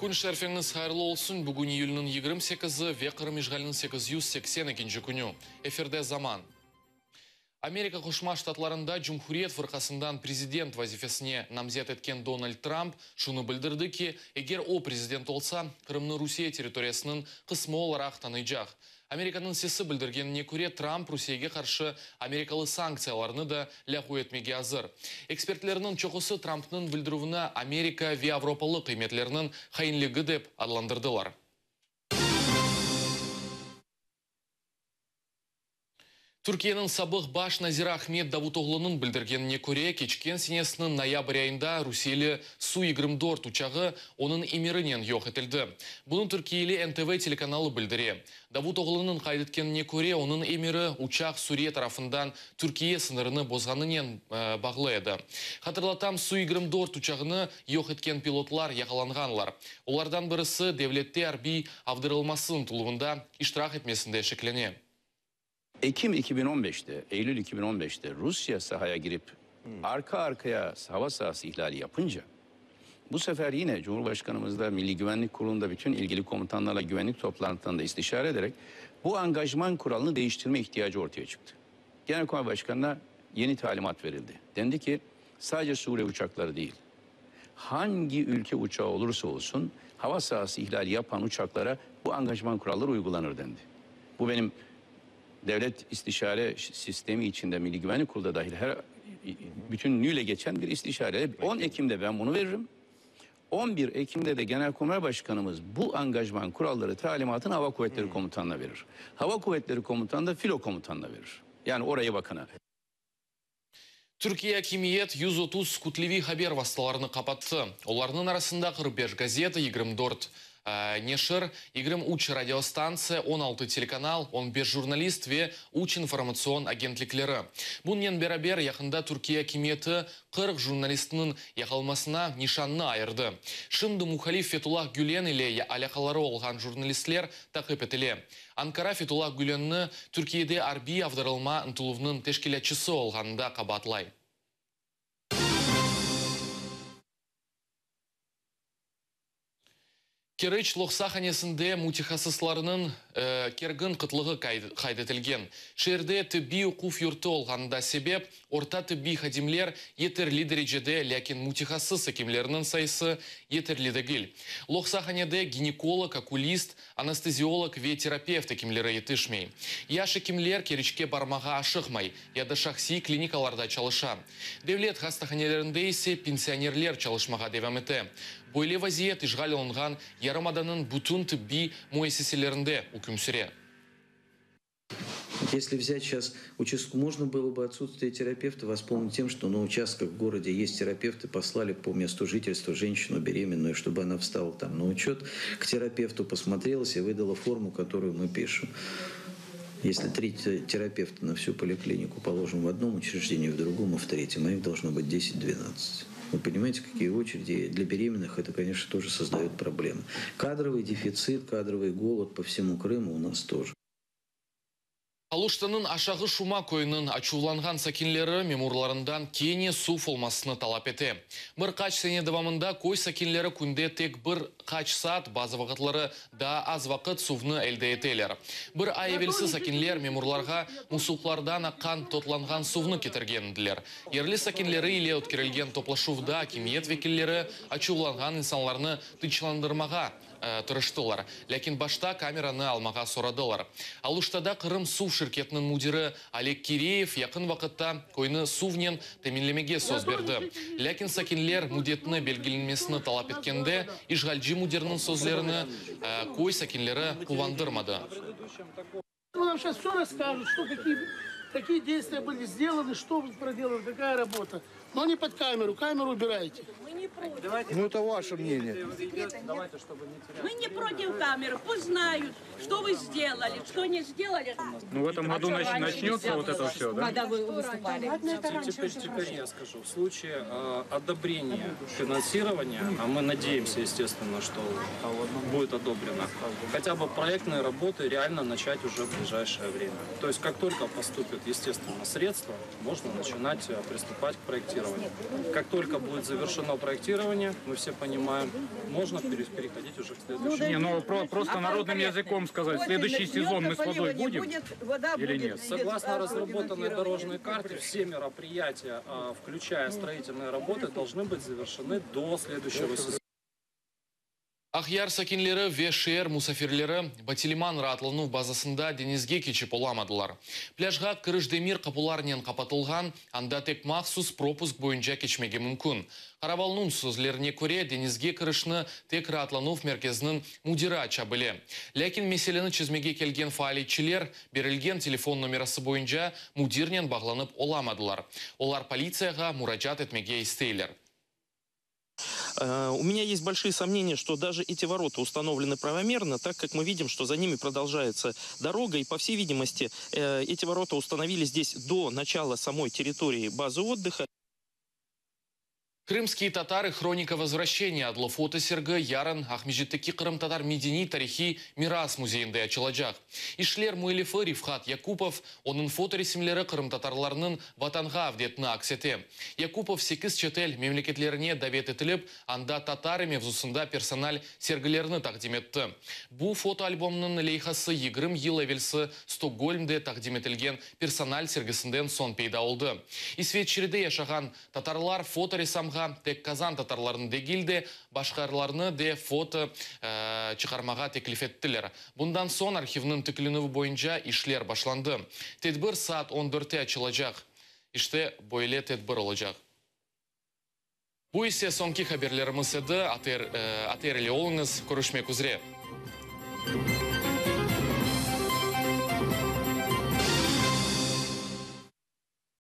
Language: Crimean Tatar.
Kün şerfiñiz hayırlı olsun! Bugün iyülniñ 28-i ve Qırım işğaliniñ 882-nci künü. Efirde Zaman. Amerika Qoşma Ştatlarında Cumhuriyet fırqasından prezident vazifesine namzet etken Donald Trump şunı bildirdi ki, eger o prezident olsa, Qırımnı Rusiye territoriyasınıñ qısmı olaraq tanıycaq. Amerikanıñ sesi bildirgenine köre, Trump Rusiyege qarşı amerikalı sanktsiyalarnı da lâğu etmege azır. Ekspertlerniñ çoqusı Trumpnıñ bildirüvini Amerika ve avropalı qıymetlerniñ hainligi dep adlandırdılar. Türkiyeniñ sabıq baş naziri Ahmet Davutoğlunıñ bildirgenine köre, keçken senesiniñ noyabr ayında rusiyeli Su 24 uçağı onıñ emirinen yoq etildi. Bunı türkiyeli NTV telekanalı bildire. Davutoğlunıñ qayd etkenine köre, onıñ emiri uçaq Suriye tarafından Türkiye sıñırını bozğanınen bağlı edi. Hatırlatam, Su 24 uçağını yoq etken pilotlar yaqalanğanlar. Olardan birisi devlette arbiy avdırılması ıntıluvında iştirak etmesinde şeklene. Ekim 2015'te, Eylül 2015'te Rusya sahaya girip arka arkaya hava sahası ihlali yapınca bu sefer yine Cumhurbaşkanımız da Milli Güvenlik Kurulu'nda bütün ilgili komutanlarla güvenlik toplantılarında istişare ederek bu angajman kuralını değiştirme ihtiyacı ortaya çıktı. Genelkurmay Başkanı'na yeni talimat verildi. Dendi ki sadece Suriye uçakları değil, hangi ülke uçağı olursa olsun hava sahası ihlali yapan uçaklara bu angajman kuralları uygulanır dendi. Bu benim devlet istişare sistemi içinde Milli Güvenlik Kurulu da dahil her bütünlüğüyle geçen bir istişare. 10 Ekim'de ben bunu veririm. 11 Ekim'de de Genelkurmay Başkanımız bu angajman kuralları talimatını Hava Kuvvetleri Komutanı'na verir. Hava Kuvvetleri Komutanı da filo komutanına verir. Yani orayı bakana. Türkiye akimiyet 130 kütleviy haber vastalarını qapattı. Olarnıñ arasında 45 gazeta, 24 neşir, 23 radiostantsiya, 16 telekanal, 15 jurnalist ve 3 informatsion agentlikleri. Bunen beraber yaqında Türkiye akimiyeti 40 jurnalistniñ yaqalmasına nişannı ayırdı. Şimdi muhalif Fetullah Gülen ile alâqaları olğan jurnalistler taqip etile. Ankara Fetullah Gülenni Türkiyede arbiy avdarılma ıntıluvnıñ teşkilâtçısı olğanında qabaatlay. Keriç loqsahanesinde mütehassıslarnıñ kergin qıtlığı qayd etilgen. Şeerde tibbiy oquv yurtı olğanında sebep, orta tibbiy hadimler yeterli derecede, lâkin mütehassıs ekimlerniñ sayısı yeterli degil. Loqsahanede ginekolog, okulist, anesteziolog ve terapevt ekimleri yetişmey. Yaş ekimler Keriçke barmağa aşıqmay ya da şahsiy klinikalarda çalışa. Devlet hastahanelerinde ise pensionerler çalışmağa devam ete. Böyle vaziyet işğal olunğan yarımadanıñ bütün tibbiy müessiselerinde üküm süre. Если взять сейчас участку, можно было бы отсутствие терапевта восполнить тем, что на участках в городе есть терапевты, послали по месту жительства женщину беременную, чтобы она встала там на учет к терапевту, посмотрелась и выдала форму, которую мы пишем. Если три терапевта на всю поликлинику положим в одном учреждении, в другом и в третьем, а их должно быть 10-12. Вы понимаете, какие очереди для беременных, это, конечно, тоже создает проблемы. Кадровый дефицит, кадровый голод по всему Крыму у нас тоже. Aluştanıñ Aşağı Şuma köyüniñ açuvlanğan sakinleri memurlarından kene suv olmasını talap ete. Bir qaç sene devamında köy sakinleri künde tek bir qaç saat, bazı vaqıtları daa az vaqıt suvnı elde eteler. Bir ay evelsi sakinler memurlarğa musluqlardan aqqan totlanğan suvnı ketirgen ediler. Yerli sakinleri ile ötkerilgen toplaşuvda akimiyet vekilleri açuvlanğan insanlarnı tınçlandırmağa tırıştılar. Lâkin başta kameranı almağa soradılar. Aluştada Qırım suv şirketiniñ müdiri Oleg Kireyev yaqın vaqıtta köyni suvnen teminlemege söz berdi. Lâkin sakinler müddetni belgilenmesini talap etkende, işğalci müdirniñ sözlerini köy sakinleri quvandırmadı. Нам сейчас все расскажут, что какие, какие действия были сделаны, что проделана, какая работа. Но не под камеру, камеру убирайте. Мы не против. Ну, это ваше мнение. Секрета нет. Мы не против камеры. Пусть знают, Что вы сделали, что не сделали? Ну, в этом году начнется вот это все, да? Когда вы выступали. Теперь, теперь я скажу. В случае э, одобрения финансирования, а мы надеемся, естественно, что будет одобрено, хотя бы проектные работы реально начать уже в ближайшее время. То есть как только поступят, естественно, средства, можно начинать э, приступать к проектированию. Как только будет завершено проектирование, мы все понимаем, можно переходить уже к следующему. Не, ну про, просто народным языком сказать, следующий сезон мы с водой будем будет, вода или будет, нет? Согласно разработанной дорожной карте, все мероприятия, а, включая строительные работы, должны быть завершены до следующего сезона. Aqyar sakinleri ve şeer musafirleri Batiliman raatlanuv bazasında deñizge keçip olamadılar. Plâjğa kiriş demir qapularnen qapatılğan, anda tek mahsus propusk boyunca keçmege mümkün. Qaravalnıñ sözlerine köre deñizge kirişni tek raatlanuv merkeziniñ müdiri aça bile. Lâkin meseleni çezmege kelgen faaliyetçiler berilgen telefon nomerası boyunca müdirnen bağlanıp olamadılar. Olar politsiyağa muracaat etmege isteyler. У меня есть большие сомнения, что даже эти ворота установлены правомерно, так как мы видим, что за ними продолжается дорога, и, по всей видимости, эти ворота установили здесь до начала самой территории базы отдыха. Крымские татары. Хроника возвращения adlı fotosergi yarın Aqmescitteki Qırımtatar medeniy tarihiy miras müzeyinde açılacaq. İşler müellifi Rifhat Yakupov, onıñ fotoresimleri qırımtatarlarnıñ vatanğa avdetini aks ete. Yakupov 8 çetel memleketlerine davet etilip, anda tatar mevzusında personal sergilerini taqdim etti. Bu fotoalbomnıñ leyhası 20 yıl evelsi Stokgolmde taqdim etilgen personal sergisinden soñ peyda oldı. İsveçrede yaşağan tatarlar fotoressamğa tek Qazan tatarlarını degil de, başqalarını da foto e, çıqarmağa teklif ettiler. Bundan soñ arhivniñ tiklenüvi boyunca işler başlandı. Tedbir saat 14-te açılacaq. İşte böyle tedbir olacaq. Bu ise soñki haberlerimiz edi. ATR, e, ATR ile oluñız. Körüşmek üzere.